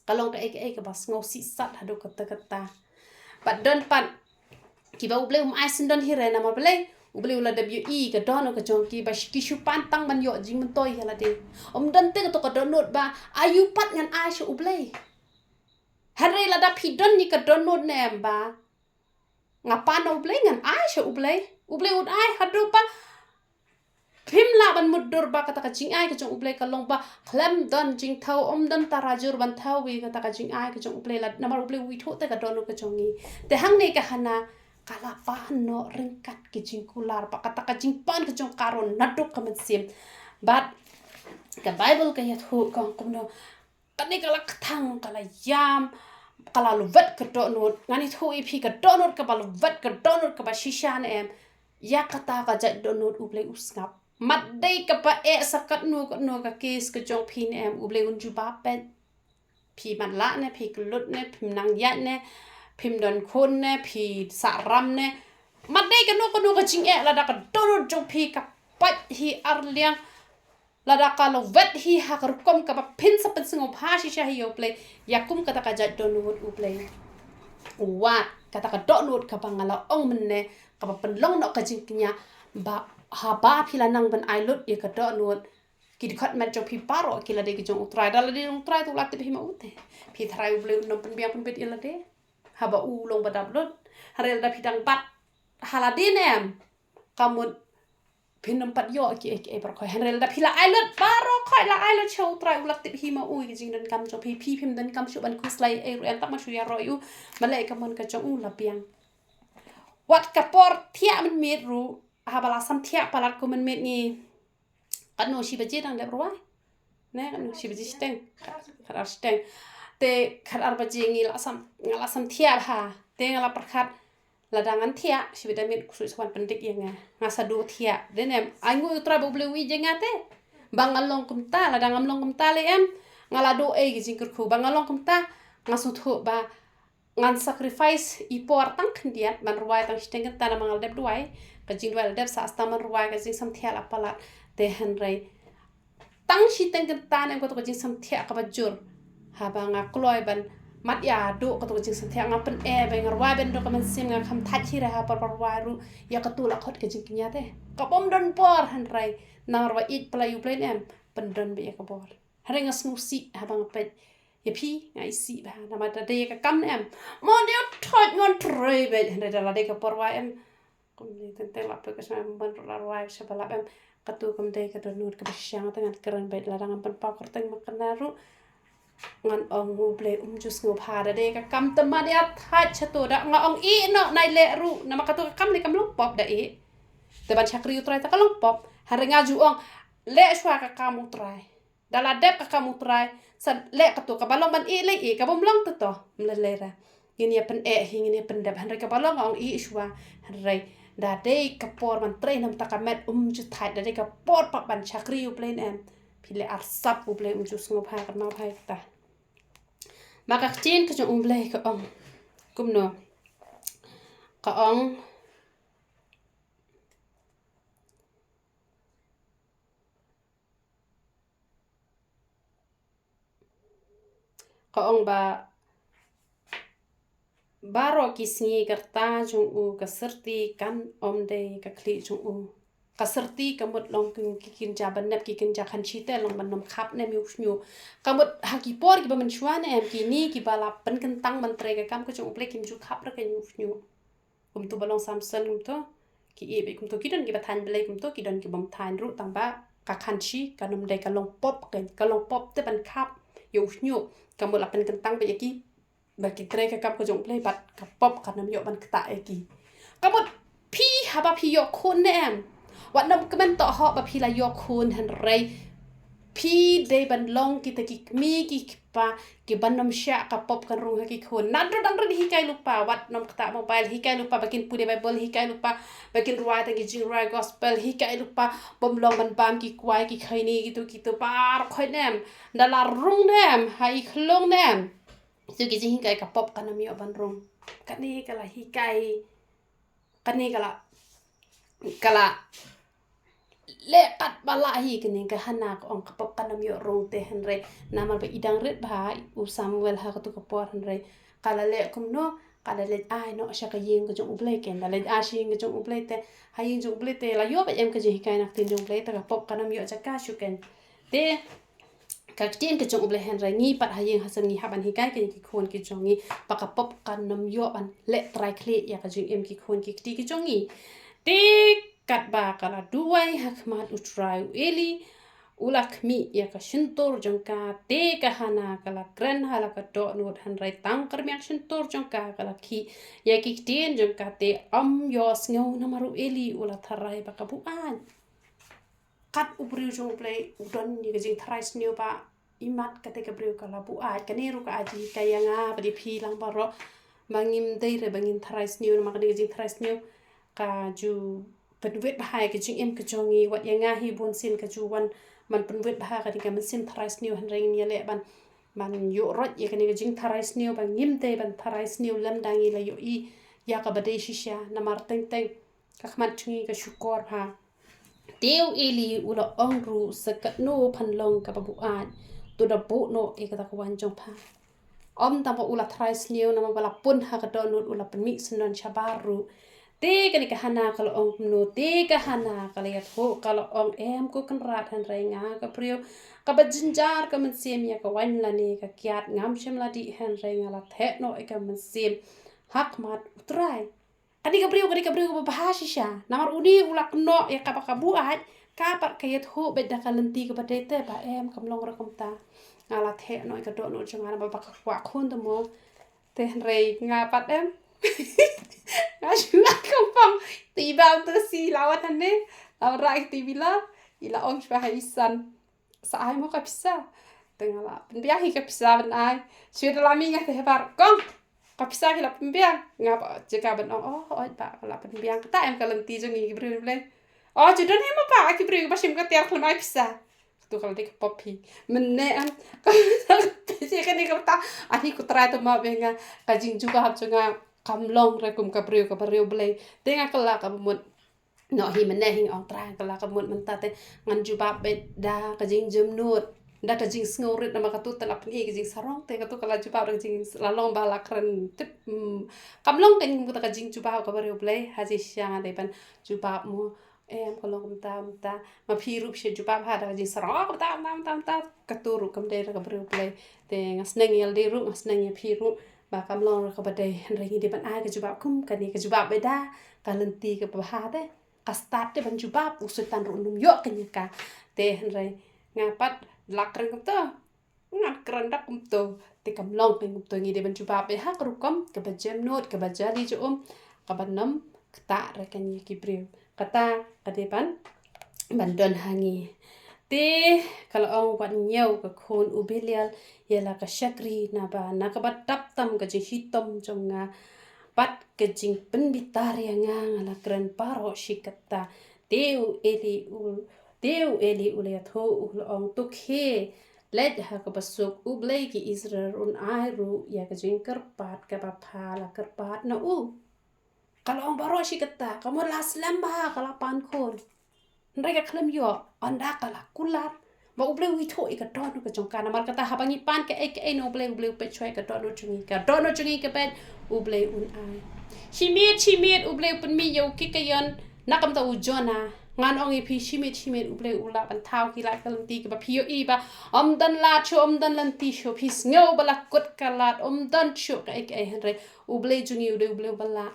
Ka long kaei kaei kaba sngewsih sat haduh katta katta. Bad don pat kiba U Blei um ai syndon hi re, namar balei? U Blei u la dep ïohi ka dohnud ka jong ki ba ki shu pan tang ban ïoh jingmyntoi ïa lade. Ym don te kato ka dohnud ba aïu pat ngan ai sha U Blei. Hynrei lada phi don ïa ka dohnud ne em ba nga pan na U Blei, ngan ai sha U Blei, U Blei un ai haduh ba phim lah ban mutdur ba kata ka jingai ka jong U Blei ka long ba khlem don jingthew, ym don tarajur ban thew ïa kata ka jingai ka jong U Blei, lada namar U Blei u ithuh te ka dohnud ka jong ngi. Te hangne ka Hana ka la pan noh ryngkat ki jingkular, ba kata ka jingpan ka jong ka ruh naduh ka mynsiem. Bad ka Baibl ka ïathuh ka ong kumno, kane ka la kthang, ka la ïam, ka la lwet ka dohnud. Ngan ïathuh ïa phi ka dohnud kaba lwet, ka dohnud kaba shisha ne em. Ïa kata ka jait dohnud U Blei u sngap. Mat dei kaba eh sa katno katno ka case ka jong phi ne em, U Blei un jubab beit. Phi mat lah ne, phi kyllut ne, phim nang ïaid ne, phim don khun ne, phi sah ram ne. Mat dei kano kano ka jingeh, lada ka dohnud jong phi ka pait hi ar liang, lada ka lwet hi ha ka rukom kaba phin sa pynsngewbha shisha hi ïa U Blei, ïa kum kata ka jait dohnud U Blei u wad. Kata ka dohnud kaba nga la ong mynne, kaba pynlong noh ka jingkñia, ba haba phi la nang ban ai lut ïa ka dohnud, ki dkhot met jong phi baroh ki la dei ki jong U Trai. Da la dei jong U Trai te u la tip hi ma u te. Phi tharai U Blei un ym pynbiang pynbit ïa lade haba u long ba dap lut? Hynrei lada phi dang bat ha lade ne em, ka mut phin ym pat ïoh kiei kiei baroh. Hynrei lada phi la ai lut baroh, la ai lut sha U Trai, u la tip hi ma u ïa ki jingdonkam jong phi. Phi phim donkam shuh ban khuslai ei ruh em, tang ma shu ïaroh ïa u, ma leh ka mon ka jong u la biang. Wat ka por thiah mynmiet ruh, haba la sam thiah palat kum mynmiet ngi, katno, shi baje dang dep rwai? Ne, katno, shi baje shiteng, khatar shiteng. Te khatar baje ngi la sam, nga la sam thiah bha. Te nga la pyrkhat, lada ngan thiah, shibit da miet khuslai sa wan pyndik ïa nga. Nga sa duh thiah. Dei ne em, ai nguh ïa U Trai ba U Blei u ïeit ïa nga te. Ba nga long kumta, lada ngam long kumta lei em, nga la duh ei ki jingkyrkhu. Ba nga long kumta, nga sngewthuh ba ngan sacrifice i por tang khyndiat ban rwai tang shiteng kynta namar nga la dep duwai. Ka jingduwai la dep sah, sa tang ban rwai ka jingsam thiah la palat. Te hynrei tang shiteng kynta ne em, kato ka jingsam thiah kaba jur. Haba nga kloi ban mat ïa duh kato ka jingsam thiah, nga pyn-e ba nga rwai ban duh ka mynsiem, nga kham thait hi re ha por ba rwai ruh. Ïa kato la khot ka jingkñia te. Ka bym don por, hynrei namar ba ïeit palat ïa U Blei ne em, pyndon beit ïa ka bor. Hynrei nga sngewsih haba nga peit ïa phi, nga isih bha, namar da dei ka kam ne em, mon dei thot ngan trei beit, hynrei da la dei ka por rwai em. Kumne teng teng la peit ka sngewbha ban la rwai sha ba lap em. Kato kam dei ka dohnud kaba shisha, te ngan kren beit, lada ngam pynpaw kyrteng ma kane ruh, ngan ong U Blei um ju sngewbha. Da dei ka kam te man ïa thait sha to, da nga ong ïeh noh, nai leh ruh, namar kato ka kam ne kam long pop da ïeh. Te ban shakri U Trai te ka long pop. Hynrei nga ju ong leh shuwa ka kam U Trai. Da la dep ka kam U Trai, sa leh kato, kaba long ban ïeh leh ïeh, kaba ym long te to ym lei lei re. Ngin ïa pyn-e hi, ngin ïa pyndep, hynrei kaba long nga ong ïeh shuwa. Hynrei da dei ka por ban trei namar ka met um ju thait, da dei ka por pat ban shakri U Blei ne em. Phi leh arsap, U Blei um ju sngewbha, kynmaw bha ïa kata. Ba ka ktien ka jong U Blei ka ong kumno? Ka ong Ka ong ba baroh ki sngi ka rta jong u, ka syrti kan ym dei ka khlieh jong u. Ka syrti ka mut long ki, ki kynja bnep, ki kynja khanshi te long ban ym khap ne em ïa u shñiuh. Ka mut ha ki por kiba mynshuwa ne em, kine kiba la pynkyntang ban trei ka kam ka jong U Blei kim ju khap re ïa u shñiuh. Kumto ba long Samson kumto, ki ïeh beit kumto, ki don kiba thaiñ Blei kumto, ki don ki bym thaiñ ruh, tang ba ka khanshi kan ym dei, ka long pop, ka, ka long pop te ban khap ïa u shñiuh. Ka mut la pynkyntang beit ïa ki ba ki trei ka kam ka jong U Blei bad ka pop kan ym ïoh ban ktah ïa ki. Ka mut phi haba phi ïoh khun ne em, wat nym kmen tohok ba phi la ïoh khun, hynrei phi dei ban long kita ki kmie ki kpa kiban ym shah ka pop kan rung ha ki khun. Naduh dang rit hikai lypa, wat nym ktah mobile, hikai lypa ba kin pule Baibl, hikai lypa ba kin rwai tang ki jingrwai gospel, hikai lypa bym long ban bam ki kwai ki khaini, kito kito baroh khoit ne em. Da la rung ne em ha i khlong ne em, kito ki jinghikai ka pop kan ym ïoh ban rung. Kane ka la hikai Kane ka la, ka la leh kat ba lah hi. Kane ka Hana ka ong ka pop kan ym ïoh rung te, hynrei namar ba i dang rit bha u Samuel ha kato ka por, hynrei ka la leh kumno, ka la leit ai noh sha ka ïing ka jong U Blei. Kane la leit ai sha ïing ka jong U Blei te, ha ïing jong U Blei te la ïoh beit em ka jinghikai na ka ktien jong U Blei, te ka pop kan ym ïoh jaka shuh. Kane te ka ktien ka jong U Blei, hynrei ngi pat ha ïing ha sem ngi hap ban hikai ïa ki khun ki jong ngi ba ka pop kan ym ïoh ban leh trai khlieh ïa ka jingim ki khun ki kti ki jong ngi. Te katba ka la duwai ha khmat U Trai, u Eli u la khmih ïa ka shyntur jong ka. Te ka Hana ka la kren ha la ka dohnud, hynrei tang ka rmiang shyntur jong ka ka la khih ïa ki ktien jong ka. Te ym ïohsngew namar u Eli u la tharai ba ka buaid. kat u briew jong U Blei u don ïa ka jingtharai sniew ba imat kata ka briew ka la buaid. Kane ruh ka ai jinghikai ïa nga bad ïa phi lang baroh ba ngim dei re ba ngin tharai sniew, namar kane ka jingtharai sniew ka ju pynwit bha ïa ka jingim ka jong ngi. Wat ïa nga hi bunsien ka ju wan ban pynwit bha kane ka mynsiem tharai sniew, hynrei ngin ïaleh ban, ban ïoh roit ïa kane ka jingtharai sniew ba ngim dei ban tharai sniew lymda ngi la ïohi ïa kaba dei shisha. Namar teng teng ka khmat jong ngi ka shukor bha. Te u Eli u la ong ruh, sa katno phan long kaba buaid, to da buh noh ïa kata ka waiñ jong pha. Ym tang ba u la tharai sniew, namar ba la pun ha ka dohnud u la pynmih syndon shabar ruh. Te kane ka Hana ka la ong kumno? Te ka Hana ka la ïathuh, ka la ong, em ko Kynrad, hynrei nga ka briew kaba jynjar ka mynsiem ïa ka waiñ lane ka kiad, ngam shym la dih, hynrei nga la theh noh ïa ka mynsiem ha khmat U Trai. Kane ka briew, kane ka briew kaba bha shisha. Namar une u la kynnoh ïa kaba ka buaid, ka pat ka ïathuh beit da ka lynti kaba dei te ba em kam long ruh kumta. Nga la theh noh ïa ka dohnud jong nga namar ba ka kwah khun te mo. Te hynrei nga pat em. Nga shu la kongpong. Te i Bam te si la wan hangne. La wan rah ïa ka te i Bila. I la ong shuwa ha i san, sa ai mo ka pisa. Te nga la pynbiang hi ka pisa ban ai. Shu da la mih nga te habar, kong, ka pisa phi la pynbiang? Nga ba jaka ban ong, oh, oi ba, la pynbiang. Kata em ka lynti jong ngi ki briew Blei. Oh, ju don hi mo ba ki briew ba shim ka tiar khlem ai pisa. Katu ka la dei ka pop hi. Mynne em. Ka pisa kane ka bata. Ahi, ko Trai, to map ïa nga. Ka jingjubab jong nga kam long re kum ka briew, ka briew Blei. Te nga kylla kaba mut. Noh hi mynne hi, nga ong, Trai, kylla kaba mut mynta te ngan jubab beit da ka jingjemnud, da ka jingsngewrit, namar katu te la pyni ka jingsarong, te katu ka la jubab da ka jing, la long ba la kren tip. Hmm. Kam long ka, kata ka jingjubab ka briew Blei. Ha jingshisha nga dei ban jubab mo. Em, ka long kumta, kumta. Ma phi ruh phi jubab ha da ka jingsarong, oh, kumta, kumta, kumta, kumta. Katu ruh kam dei da ka briew Blei. Te nga sneng ïa lade ruh, nga sneng ïa phi ruh ba kam long ruh kaba dei, hynrei ngi dei ban ai ka jubab kum kane, ka jubab beit da ka lynti kaba bha te. Ka stad te ban jubab, u Soitan ruh un ym ïoh kane ka. Te hynrei nga pat la kren kumto, ngan kren da kumto. Te kam long pyn kumto, ngi dei ban jubab beit ha ka rukom kaba jemnud, kaba jali jahum, kaba nym ktah re kane ki briew. Kata ka dei ban, ban don ha ngi. Te ka la ong, wat ñiew ko khun u Belial ïa la ka shakri, naba na kaba dap tam ka jingshitom jong nga bad ka jingpynbitar ïa nga, nga la kren baroh shi katta. Te u Eli u, te u Eli u la ïathuh, u la ong, to khie, leit ha kaba suk, U Blei ki Israel un ai ruh ïa ka jingkyrpad kaba pha la kyrpad na u. Ka la ong baroh shi katta, ka mut la slem bha, ka la pan khun. Hynrei ka khlem ïoh, ynda ka la kular ba U Blei u ithuh ïa ka dohnud ka jong ka. Namar kata haba ngi pan kaei kaei na U Blei, U Blei u peit shuwa ïa ka dohnud jong ngi. Ka dohnud jong ngi ka peit, U Blei un ai. Shimet shimet U Blei u pynmih ïa u kikaïon na ka bynta u Jonah. Ngan ong ïa phi, shimet shimet U Blei u lah ban thaw ki lad ka lynti kiba phi ïohi ba ym don lad shuh, ym don lynti shuh. Phi sngew ba la kut ka lad, ym don shuh kaei kaei, hynrei U Blei jong ngi u dei U Blei uba lah.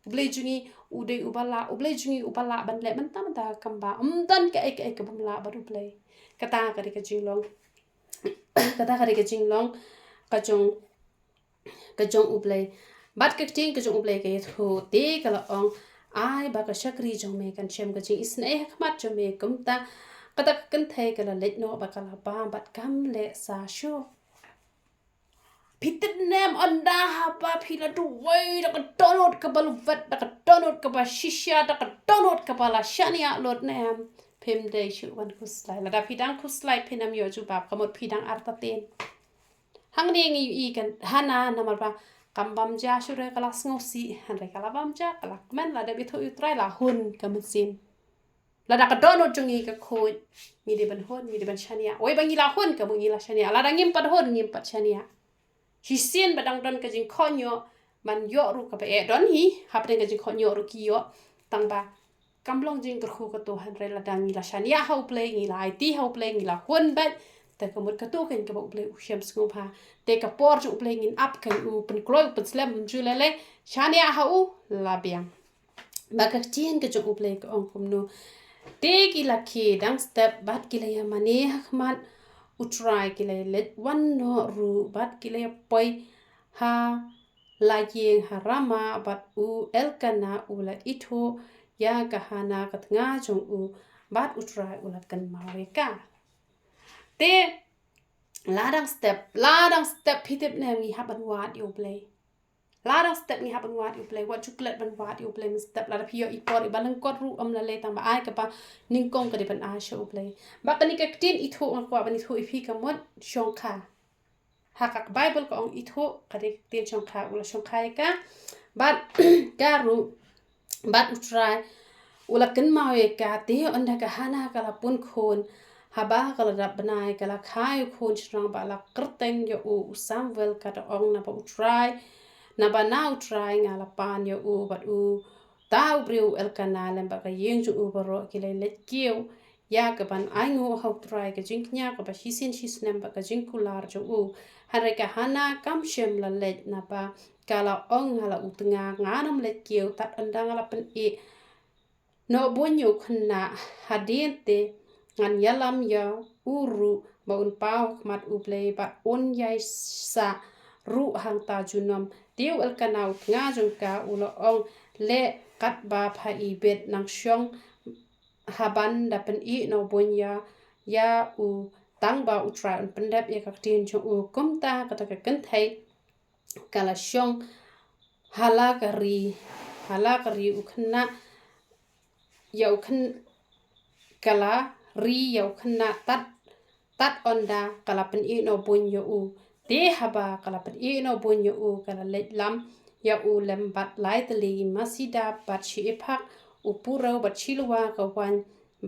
U Blei jong ngi u dei uba lah, U Blei jong ngi uba lah ban leh mynta mynta kam ba ym don kaei kaei ka bym lah bad U Blei. Kata ka dei ka jinglong, kata ka dei ka jinglong ka jong, ka jong U Blei. Bad ka ktien ka jong U Blei ka ïathuh, te ka la ong, ai ba ka shakri jong me kan shem ka jingisynei ha khmat jong me. Kumta kata ka kynthei ka la leit noh bad ka la bam bad kam leh sa shuh. Phi tip ne em, ynda haba phi la duwai da ka dohnud kaba lwet, da ka dohnud kaba shisha, da ka dohnud kaba la shaniah lut ne em, phim dei shuh ban khuslai. Lada phi dang khuslai phin ym ïoh jubab, ka mut phi dang artatien. Hangne ngi ïohi ka Hana, namar ba kam bam ja shuh re, ka la sngewsih, hynrei ka la bam ja, ka la kmen, la dep ïathuh ïa U Trai, la hun ka mynsiem. Lada ka dohnud jong ngi ka khuid, ngi dei ban hun, ngi dei ban shaniah. Wei ba ngi la hun, ka mut ngi la shaniah. Lada ngim pat hun, ngim pat shaniah. Shisien ba dang don ka jingkohnguh, ban ïoh ruh kaba eh don hi, hapdeng ka jingkohnguh ruh ki ïoh. Tang ba kam long jingkyrkhu kato, hynrei lada ngi la shaniah ha U Blei, ngi la aiti ha U Blei, ngi la hun beit, te ka mut kato keiñ kaba U Blei u shem sngewbha. Te ka por jong U Blei ngin ap keiñ, u pynkloi, u pynslem, ym ju lei lei. Shaniah ha u, la biang. Bad ka ktien ka jong U Blei ka ong kumno? Te ki la khie dang step bad ki la ïamane ha khmat U Trai, ki la leit wan noh ruh bad ki la ïapoi ha la ïing ha Rama, bad u Elkanah u la ithuh ïa ka Hana ka tnga jong u. Bad U Trai u la kynmaw ïa ka. Te, la dang step, la dang step phi tip ne em ngi hap ban wad ïa U Blei. La dang step ngi hap ban wad ïa U Blei, wat ju klet ban wad ïa U Blei mynstep, lada phi ïoh i por iba lyngkot ruh ym lei lei, tang ba ai kaba nyngkong ka dei ban ai sha U Blei. Bad kane ka ktien ithuh nga kwah ban ithuh ïa phi ka mut shongkha. Ha ka Baibl ka ong ithuh, ka dei ka ktien shongkha, u la shongkha ïa ka. Bad ka ruh, bad U Trai u la kynmaw ïa ka, te ynda ka Hana ka la pun khun, haba ka la dap bnai, ka la kha ïa u khun shynrang bad la kyrteng ïa u, u Samuel, ka da ong, naba U Trai, naba na U Trai nga la pan ïa u. Bad uta u briew u Elkana lem bad ka ïing jong u baroh ki la leit kiew ïa ka ban ainguh ha U Trai ka jingkñia kaba shisien shisnem bad ka jingkular jong u. Hynrei ka Hana kam shym la leit, naba ka la ong ha la u tnga, ngan ym leit kiew tad ynda nga la pyn-i noh buiñ ïa u khynnah. Hadien te ngan ïalam ïa u ruh ba un paw ha khmat U Blei bad un ïai sah ruh hangta junom. Te u Elkana u tnga jong ka u la ong, leh katba pha ibit, nang shong ha ban da pyn-i noh buiñ ïa, ïa u, tang ba U Trai un pyndep ïa ka ktien jong u. Kumta kata ka kynthei ka la shong ha la ka ri, ha la ka ri u khynnah, ïa u khyn-, ka la ri ïa u khynnah tad, tad ynda ka la pyn-i noh buiñ ïa u. Te haba ka la pyn-i noh buiñ ïa u, ka la leit lam ïa u lem bad lai tylli masi dap bad shi iphak u purew bad shi lywa ka waiñ,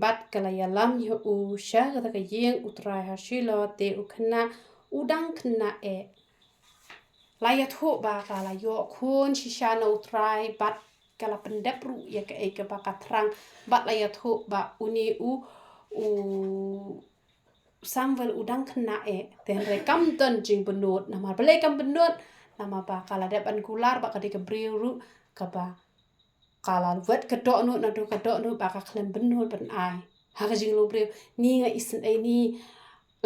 bad ka la ïalam ïa u sha kata ka ïing U Trai ha Shilo. Te u khynnah u dang khynnah eh. La ïathuh ba ka la ïoh khun shisha na U Trai bad ka la pyndep ruh ïa kaei kaba ka thrang, bad la ïathuh ba une u, u Samuel u dang khynnah eh. Te hynrei kam don jingbynnud, namar balei kam bynnud? Namar ba ka la dep ban kular bad ka dei ka briew ruh kaba ka la wet ka dohnud naduh ka dohnud ba ka khlem bynnud ban ai. Ha ka jinglong briew, ni nga isynei ni,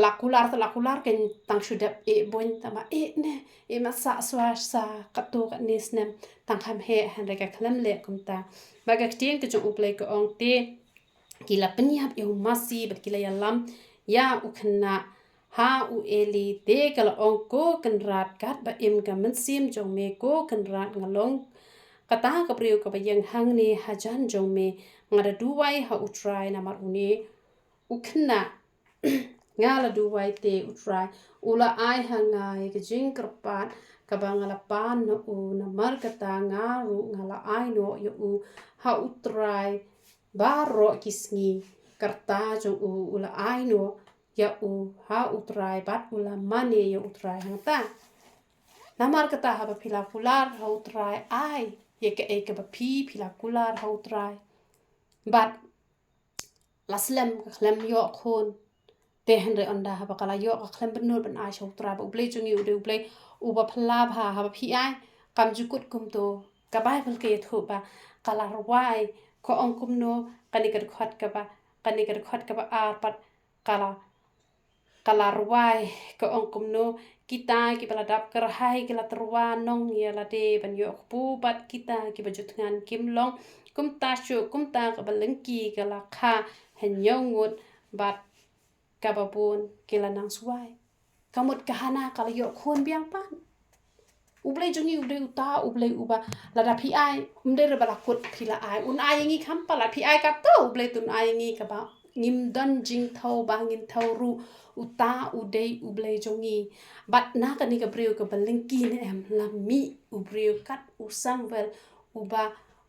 la kular te la kular, kan tang shu dep eh buiñ, tang ba eh ne, eh ma sah shuwa sa katto katne snem, tang kham heh, hynrei ka khlem leh kumta. Bad ka ktien ka jong U Blei ka ong, te ki la pynïap ïa u masi bad ki la ïalam ïa u khynnah ha u Eli. Te ka la ong, ko Kynrad, katba im ka mynsiem jong me, ko Kynrad, nga long kata ka briew kaba ïeng hangne hajan jong me. Nga da duwai ha U Trai namar une u khynnah. Nga la duwai, te U Trai u la ai ha nga ïa ka jingkyrpad kaba nga la pan na u. Namar kata nga ruh nga la ai noh ïa u ha U Trai baroh ki sngi. Ka rta jong u u la ai noh ïa u ha U Trai bad u la mane ïa U Trai hangta. Namar kata haba phi la kular ha U Trai, ai ïa kaei kaba phi, phi la kular ha U Trai. Bad la slem ka khlem ïoh khun. Te hynrei ynda haba ka la ïoh, ka khlem bynnud ban ai sha U Trai. Ba U Blei jong ngi u dei U Blei uba phylla bha. Haba phi ai, kam ju kut kumto. Ka Baibl ka ïathuh ba ka la rwai, ka ong kumno, kane ka dkhot kaba, kane ka dkhot kaba ar pat, ka la, ka la rwai, ka ong kumno, kita kiba la dap kyrhai ki la tyrwa nong ïa lade ban ïoh kpu, bad kita kiba ju thngan kim long. Kumta shuh, kumta kaba lyngki ka la kha hynñiew ngut bad kaba bun ki la nang suwai. Ka mut ka Hana ka la ïoh khun biang pat. U Blei jong ngi u dei uta U Blei uba lada phi ai, ym dei re ba la kut phi la ai. Un ai ïa ngi kham palat, phi ai katto, U Blei te un ai ïa ngi kaba ngim don jingthew ba ngin thew ruh. Uta u dei U Blei jong ngi. Bad na kane ka briew kaba lyngki ne em, la mih u briew kat u Samuel uba,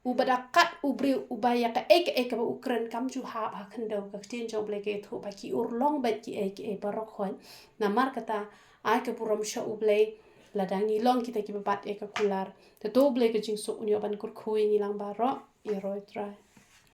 uba da kat u briew uba ïa kaei kaei kaba u kren kam ju hap ha khyndew. Ka ktien jong U Blei ka ïathuh ba ki urlong bad kiei kiei baroh khoit. Namar kata, ai ka burom sha U Blei lada ngi long kita kiba bat ïa ka kular. Te to U Blei ka jingsuk un ïoh ban kyrkhu ïa ngi lang baroh. Ïaroh Trai.